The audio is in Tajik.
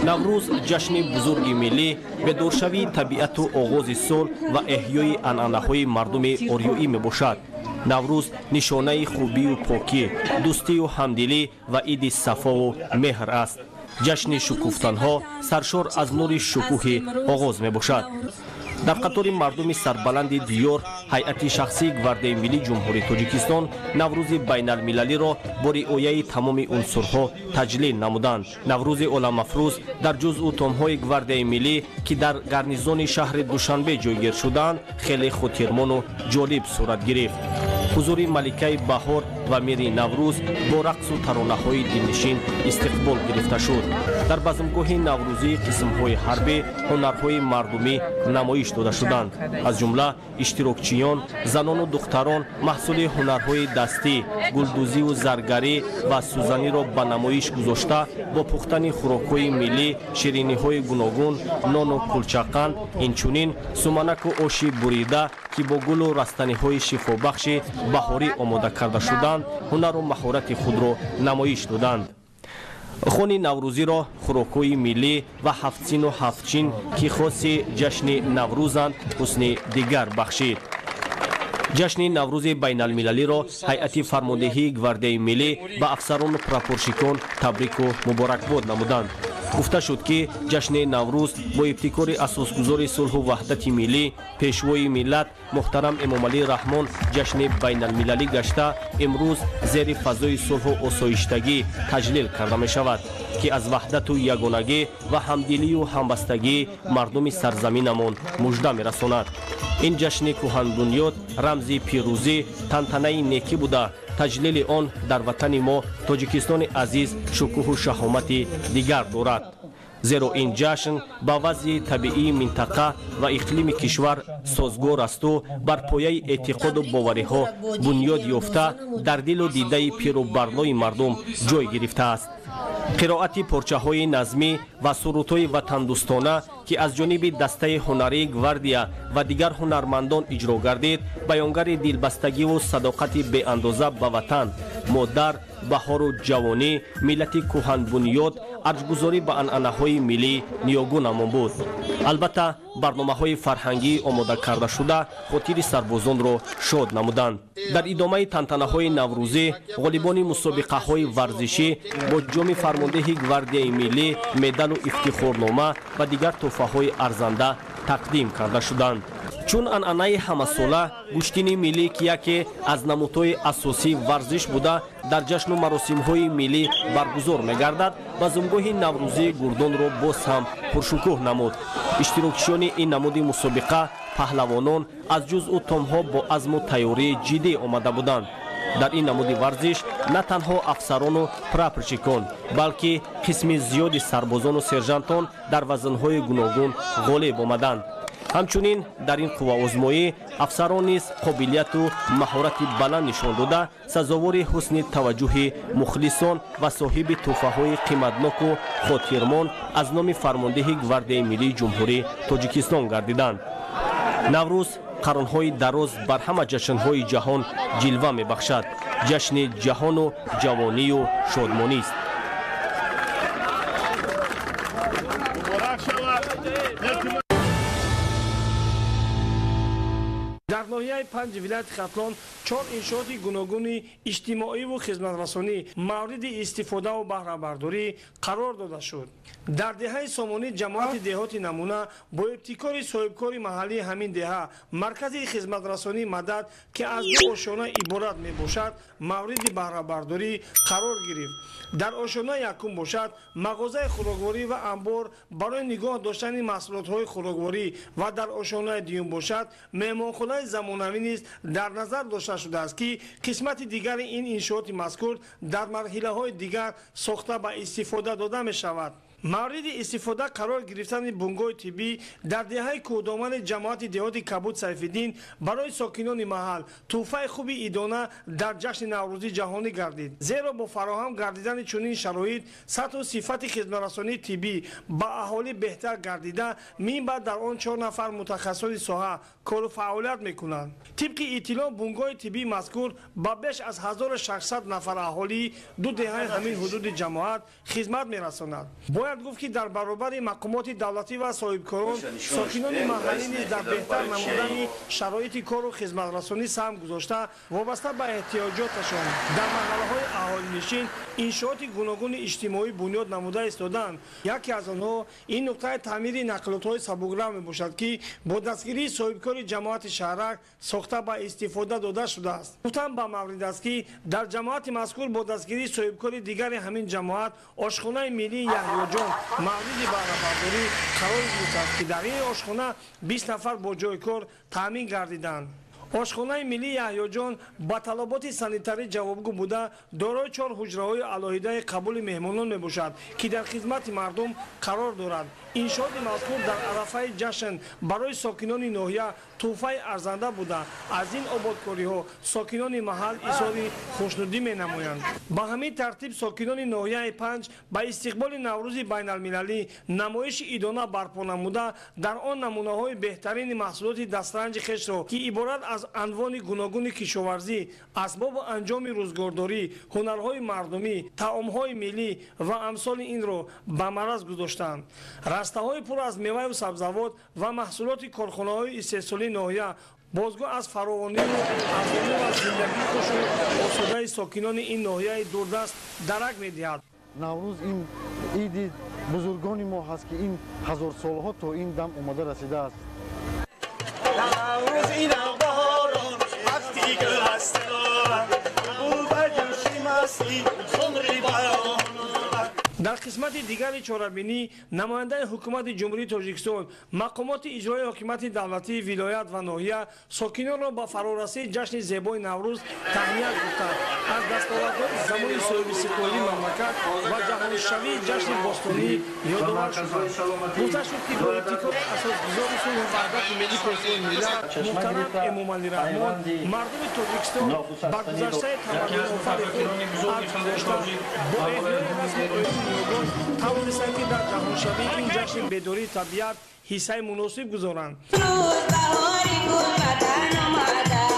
Наврӯз ҷашни бузурги миллӣ, бедоршавии табиату оғози сол ва эҳёи анъанаҳои мардуми ориёӣ мебошад. Наврӯз нишонаи хубию покӣ, дӯстию ҳамдилӣ ва иди сафову меҳр аст. Ҷашни шукуфтанҳо саршор аз нури шукӯҳи оғоз мебошад. Дар қатори мардуми сарбаланди диёр ҳайати шахсии Гвардияи миллии Ҷумҳурии Тоҷикистон Наврӯзи байналмилалиро бо риояи тамоми унсурҳо таҷлил намуданд. Наврӯзи оламафрӯз дар ҷузъу томҳои Гвардияи миллӣ, ки дар гарнизони шаҳри Душанбе ҷойгир шудаанд, хеле хотирмону ҷолиб сурат гирифт. Ҳузури маликаи баҳор ва мири Наврӯз бо рақсу таронаҳои дилнишин истиқбол гирифта шуд. Дар базмгоҳи наврӯзии қисмҳои ҳарбӣ ҳунарҳои мардумӣ намоиш дода шуданд. Аз ҷумла иштирокчиён, занону духтарон маҳсули ҳунарҳои дастӣ, гулдӯзиву заргарӣ ва сӯзаниро ба намоиш гузошта, бо пухтани хӯрокҳои миллӣ, шириниҳои гуногун, нону кулчақанд, инчунин суманаку оши бурида, ки бо гулу растаниҳои шифобахши баҳорӣ омода карда шуданд, ҳунару маҳорати худро намоиш доданд. Хони наврӯзиро хӯрокҳои миллӣ ва ҳафтсину ҳафтчин, ки хоси ҷашни наврӯзанд, ҳусни дигар бахшид. Ҷашни Наврӯзи байналмилалиро ҳайати фармондеҳии Гвардияи миллӣ ба афсарону прапорщикон табрику муборакбод намуданд. Гуфта шуд, ки ҷашни Наврӯз бо ибтикори асосгузори сулҳу ваҳдати миллӣ, пешвои миллат муҳтарам Эмомалӣ Раҳмон ҷашни байналмилалӣ гашта, имрӯз зери фазои сулҳу осоиштагӣ таҷлил карда мешавад, ки аз ваҳдату ягонагӣ ва ҳамдилию ҳамбастагии мардуми сарзаминамон мужда мерасонад. Ин ҷашни кӯҳанбунёд рамзи пирӯзӣ, тантанаи некӣ буда, таҷлили он дар ватани мо Тоҷикистони азиз шукӯҳу шаҳомати дигар дорад. Зеро ин ҷашн ба вазъи табиии минтақа ва иқлими кишвар созгор асту бар пояи эътиқоду бовариҳо бунёд ёфта, дар дилу дидаи пиру барнои мардум ҷой гирифтааст. Қироати порчаҳои назмӣ ва сурудҳои ватандӯстона, ки аз ҷониби дастаи ҳунарии Гвардия ва дигар ҳунармандон иҷро гардид, баёнгари дилбастагиву садоқати беандоза ба ватан, модар, баҳору ҷавонӣ, миллати кӯҳанбунёд, арҷгузорӣ ба анъанаҳои миллӣ ниёгунамон буд. Албатта, барномаҳои фарҳангӣ омода кардашуда хотири сарбозонро шод намуданд. Дар идомаи тантанаҳои наврӯзӣ ғолибони мусобиқаҳои варзишӣ бо ҷоми фармондеҳи Гвардияи миллӣ, медалу ифтихорнома ва дигар тӯҳфаҳои арзанда тақдим карда шуданд. Чун анъанаи ҳамасола, гӯштини миллӣ, ки яке аз намудҳои асосии варзиш буда, дар ҷашну маросимҳои миллӣ баргузор мегардад, базмгоҳи наврӯзии Гурдонро боз ҳам пуршукӯҳ намуд. Иштирокчиёни ин намуди мусобиқа, паҳлавонон, аз ҷузъу томҳо бо азму тайёрии ҷиддӣ омада буданд. Дар ин намуди варзиш на танҳо афсарону прапорщикон, балки қисми зиёди сарбозону сержантон дар вазнҳои гуногун ғолиб омаданд. Ҳамчунин дар ин қувваозмоӣ афсарон низ қобилияту маҳорати баланд нишон дода, сазовори ҳусни таваҷҷӯҳи мухлисон ва соҳиби тӯҳфаҳои қиматноку хотирмон аз номи фармондеҳи Гвардияи миллии Ҷумҳурии Тоҷикистон гардиданд. Наврӯз қарнҳои дароз бар ҳама ҷашнҳои ҷаҳон ҷилва мебахшад. Ҷашни ҷаҳону ҷавонию шодмонист. Дар ноҳияи Панҷи вилояти Хатлон чор иншооти гуногуни иҷтимоиву хизматрасонӣ мавриди истифодаву баҳрабардорӣ қарор дода шуд. Дар деҳаи Сомонӣ ҷамоати деҳоти Намуна бо ибтикори соҳибкори маҳаллии ҳамин деҳа маркази хизматрасонии Мадад, ки аз ду ошёна иборат мебошад, мавриди баҳрабардорӣ қарор гирифт. Дар ошёнаи якум бошад мағозаи хӯрокворӣ ва амбор барои нигоҳ доштани маҳсулотҳои хӯрокворӣ ва дар ошёнаи дуюм бошад меҳмонхонаи замонавӣ низ дар назар дошта шудааст, ки қисмати дигари ин иншооти мазкур дар марҳилаҳои дигар сохта ба истифода дода мешавад. Мавриди истифода қарор гирифтани бунгоҳи тиббӣ дар деҳаи Кӯҳдомани ҷамоати деҳоти Кабуд Сайфиддин барои сокинони маҳал тӯҳфаи хуби идона дар ҷашни Наврӯзии ҷаҳонӣ гардид. Зеро бо фароҳам гардидани чунин шароит сатҳу сифати хизматрасонии тиббӣ ба аҳолӣ беҳтар гардида, минбаъд дар он 4 нафар мутахассисони соҳа кору фаъолият мекунанд. Тибқи иттилоъ, бунгоҳи тиббии мазкур ба беш аз 1600 нафар аҳолии ду деҳаи ҳамин ҳудуди ҷамоат хизмат мерасонад. Бояд гуфт, ки дар баробари мақомоти давлатӣ ва соҳибкорон, сокинони маҳаллӣ низ дар беҳтар намудани шароити кору хизматрасонӣ саҳм гузошта, вобаста ба эҳтиёҷоташон дар маҳаллаҳои аҳолинишин иншооти гуногуни иҷтимоӣ бунёд намуда истодаанд. Яке аз онҳо ин нуқтаи таъмири нақлиётҳои сабукрав мебошад, ки бо дастгирии соҳибкори ҷамоати шаҳрак сохта ба истифода дода шудааст. Гуфтан ба маврид аст, ки дар ҷамоати мазкур бо дастгирии соҳибкори дигари ҳамин ҷамоат ошхонаи миллии Яҳёҷон мавриди баҳрабардорӣ қарор гирифтааст, ки дар ин ошхона 20 нафар бо ҷойи кор таъмин гардиданд. Ошхонаи миллии Яҳёҷон ба талаботи санитарӣ ҷавобгӯ буда, дорои чор ҳуҷраҳои алоҳидаи қабули меҳмонон мебошад, ки дар хизмати мардум қарор дорад. Иншооти мазкур дар арафаи ҷашн барои сокинони ноҳия тӯҳфаи арзанда буда, аз ин ободкориҳо сокинони маҳал изҳори хушнудӣ менамоянд. Ба ҳамин тартиб, сокинони ноҳияи Панҷ ба истиқболи Наврӯзи байналмилалӣ намоиши идона барпо намуда, дар он намунаҳои беҳтарини маҳсулоти дастранҷи хешро, ки иборат аз анвони гуногуни кишоварзӣ, асбобу анҷоми рӯзгордорӣ, ҳунарҳои мардумӣ, таомҳои миллӣ ва амсоли инро ба мараз гузоштанд. Растаҳои пур аз меваю сабзавот ва маҳсулоти корхонаҳои истеҳсолии ноҳия бозгӯ аз фаровонию арзонӣ ва зиндагии хушу осудаи сокинони ин ноҳияи дурдаст дарак медиҳад. Наврӯз ин иди бузургони мо ҳаст, ки ин ҳазорсолҳо то ин дам омада расидааст. Наврӯз инам баҳорон, вақти гул аст, бу ба ҷӯши мастӣ хумри барон. Дар қисмати дигари чорабинӣ намояндаи ҳукумати Ҷумҳурии Тоҷикистон, мақомоти иҷроии ҳокимияти давлатии вилоят ва ноҳия сокинонро ба фарорасии ҷашни зебои Наврӯз таҳният гуфтанд, аз дастовардҳои замони соҳибистиқлолии мамлакат ва ҷаҳонишавии ҷашни бостонӣ ёдовар шуданд. Гуфта шуд, ки бо ибтикори асосгузори сулҳу ваҳдати миллӣ, Пешвои миллат муҳтарам Эмомалӣ Раҳмон, мардуми Тоҷикистон ба гузаштаи тамаддунофари худ арҷ гузошта, бо эҳёи расму оини ниёгон тавонистанд, ки дар ҷаҳоншавии ин ҷашни бедории табиат ҳиссаи муносиб гузоранд. Баҳори гулбадан омада.